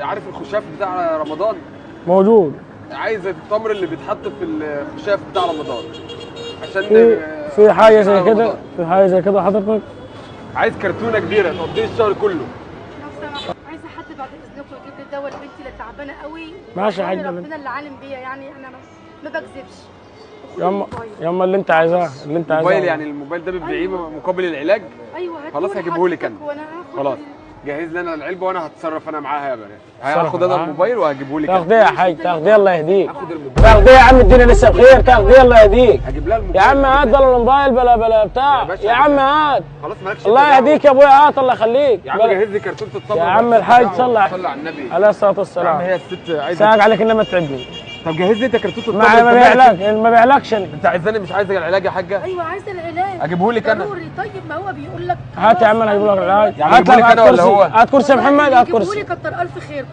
عارف الخشاف بتاع رمضان؟ موجود. عايز التمر اللي بيتحط في الخشاف بتاع رمضان عشان في حاجة زي بتاع كده؟ رمضان. في حاجة زي كده حضرتك؟ عايز كرتونة كبيرة تقضي الشهر كله. لو سمحت، عايزه حد بعد اذنكم يجيب لي دواء لبنتي اللي تعبانة قوي. ماشي يا والله حاج. ربنا اللي عالم بيا، يعني انا ما بكذبش. وخد ياما الموبايل. ياما اللي انت عايزاه، اللي انت عايزاه. موبايل؟ يعني الموبايل ده بتبيعيه مقابل العلاج؟ ايوه. خلاص هجيبهولك انا. وانا هاخد خلاص جهز لنا العلبة وانا هتصرف انا معاها يا بنات. اتصرف هاخد انا معاها. الموبايل وهجيبهولك أنا. تاخديه يا حاج، تاخديه الله يهديك. هاخد الموبايل. تاخديه يا عم، الدنيا لسه بخير، تاخديه الله يهديك. هجيب لها الموبايل. يا عم هات بلا الموبايل بلا بلا يا بتاع. باشا يا عم هات. خلاص مالكش الله انت دعوة. يهديك يا ابويا، هات الله يخليك. يا عم جهز لي كرتونة التمر. يا عم بس. الحاج دعوة. صلى صلى على النبي. عليه الصلاة يا عم والسلام. هي الست عايزه. ساق عليك انما تتعبني. طب جهز لي انت كرتونة التمر. ما انت ما مالك؟ بيعلقش، ما بيعلقش انا. انت عايزاني مش عايزه العلاج يا حاجة؟ ايوه عايزه العلاج. اجيبهولك انا. ضروري. طيب ما هو بيقول لك. هات يا عم انا هجيب لك العلاج. يعني هات اجيبهولك هات انا ولا كرسي. هو؟ هات كرسي يا محمد، هات كرسي. كرسي. كتر الف خير.